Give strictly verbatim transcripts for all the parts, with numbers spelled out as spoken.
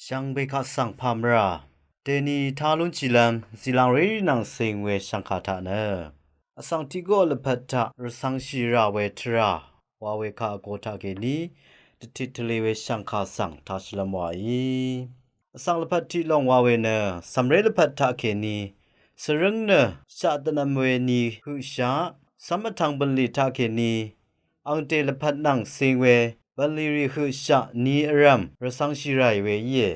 Shvngbe kaq svng pàmvrà dèni tá lúnshìlv́m zìlàngré nvng cing we shv̀ngkà taq nø vsvng tiqgó lvpat taq rvcv̄ngshì rà we tvrà wa we kaq vgo taqkèní dvtit tvlē we shv̀ngkà svng tāshìlv́m wàí. Vsvng lvpat tiq lòng wa we nø cv̀mré lvpat taqkèní svrǿng nø shaq dvnvm we ni høqshaq cv́m vtv̄ng bv̀nlì taqkèní angdè lvpat nvng cing we bv̀nlì rì høqshaq ni vrv̀m rvcv̄ngshì ràì we íe.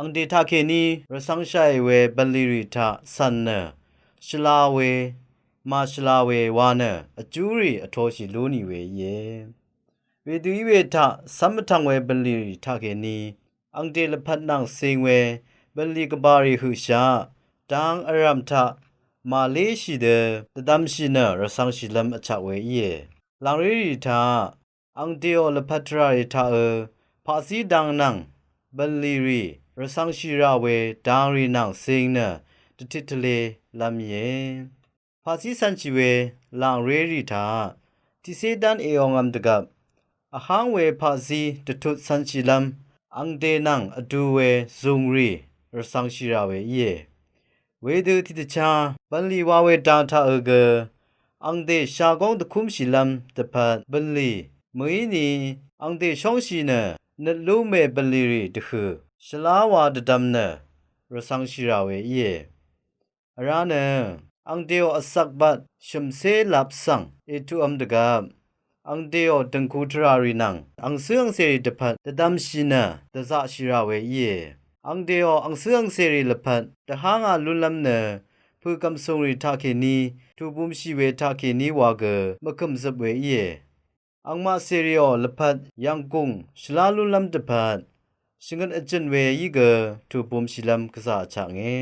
Angdè taqkèní rvcv̄ngshàì we bv̀nlì rì taq cv̀n nø shvla we màshvla we wa nø vjúrì vtoshì lú nì we íe. Wedø í we taq cv́m vtv̄ng we bv̀nlì rì taqkèní angdè lvpat nvng cing we bv̀nlì gvbà rì høqshaq dang vrv̀m taq màléshì dø dvdvmshì nø rvcv̄ngshìlv́m vchak we íe. Làngré rì taq angdèò lvpat tvrà rì taqø paqzí dang nvng bv̀nlì rì rvcv̄ngshì rà we dang rì nvng cing nø dvtit tvlē lv́m íe. Paqzí cv̄nshì we làngré rì taq tiqcé dán èòngvm dvgvp vháng we paqzí dvtut cv̄nshìlv́m angdè nvng vdu we zùngrì rvcv̄ngshì rà we íe. Wedø tiqdvchá bv̀nlì wa we dang taqø gø angdè shagóng dvkúmshìlv́m dvpvt bv̀nlì mø̀íni angdè shóngshì nø nøt lúme bv̀nlì rì dvhø̀ shvlá wa dvdvm nø rvcv̄ngshì rà we íe. Vrá nø angdèò vsvk bvt shø̀mcé lap svng ètuqvm dvgvp angdèò dø̀ngku tvrà rì nvng angcǿ angcèrì dvpvt dvdvmshì nø dvzaqshì rà we íe. Angdèò angcǿ angcèrì lvpat dvhánga lúnlv́m nø pø̀gv̀msùng rì taqkèní tùbumshì we taqkèní wa gø mvkø̀mzøp we íe. Angmaq cèrìò lvpat yv̀nggùng shvlá lúnlv́m dvpvt shvngøt vjø̀n we í gø tùbumshìlv́m gvzà vchaknge.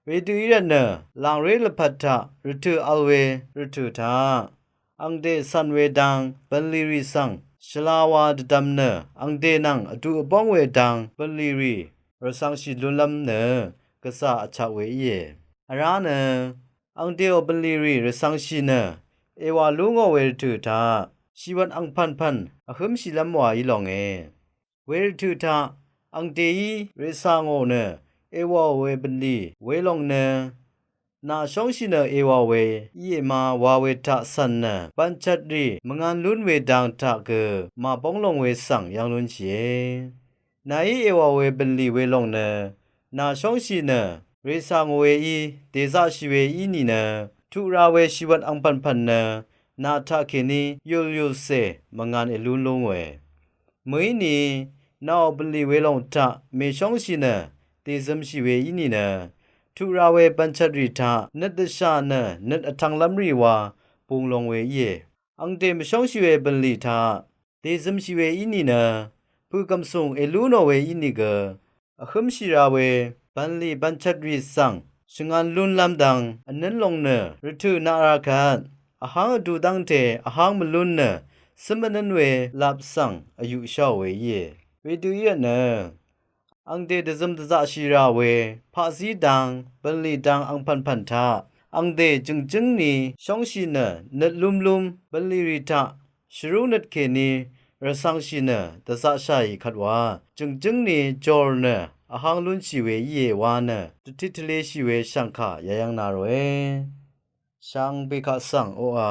Wedø í rvtnø làngré lvpat taq rvtø̀ vl we rvtø̀ taq angdè cv̀n we dang bv̀nlì rì svng shvla wa dvdvm nø angdè nvng vdu vbóng we dang bv̀nlì rì rvcv̄ngshì lúnlv́m nø gvzà vchak we íe. Vrá nø angdèò bv̀nlì rì rvcv̄ngshì nø èwà lú ngò we rvtø̀ taq shìwvt angpv̀npv̀n vhǿmshìlv́m wàí longe. We rvtø̀ taq angdèí rècà ngò nø èwàò we bv̀nlì welòng nø nà shóngshì nø èwàò we íe ma wa we taq cv̀n nø bv̀nchvtrì mvngv̄n lún we dang taq gø màbóng long we svng yv́ng lúnshìe. Nàí èwàò we bv̀nlì welòng nø nà shóngshì nø rècà ngò weí dèzaqshì we í nìnø tuq ra we shìwvt angpv̀npv̀n nø nà taqkèní yùlyùlcè mvngv̄n èlún lú ngòe. Mø̀íni nàò bv̀nlì welòng taq mèshóngshì nø dèzømshì we í nìnø tuq ra we bv̀nchvtrì taq nøt dvshà nø nøt vtv̄nglv́m rì wa bung long we íe. Angdè mvshóngshì we bv̀nlì taq dèzømshì we í nìnø pø̀gv̀msùng èlú nò we ínìgø vhǿmshì ra we bv̀nlì bv̀nchvtrì svng shvngv̄n lúnlv́m dang vnǿn long nø rvtø̀ naq ra kvt vháng vdu dv́ngte vháng mvlún nø cǿm vnǿn we lap svng vyuqsháò we íe. Wedø í rvtnø angdè dvzøm dvzaqshì rà we paqzí dang bv̀nlì dang angpv̀npv̀n taq angdè jø̀ngjǿng ni shóngshì nø nøt lúmlúm bv̀nlì rì taq shvrúngnøt kèní rvcv̄ngshì nø dvzaqshàì kvt wa jø̀ngjǿng ni jòr nø vháng lúnshì we íe wa nø dvtit tvlēshì we shv̀ngkà yayv́ng na ròe. Shvngbe kaq svng oqà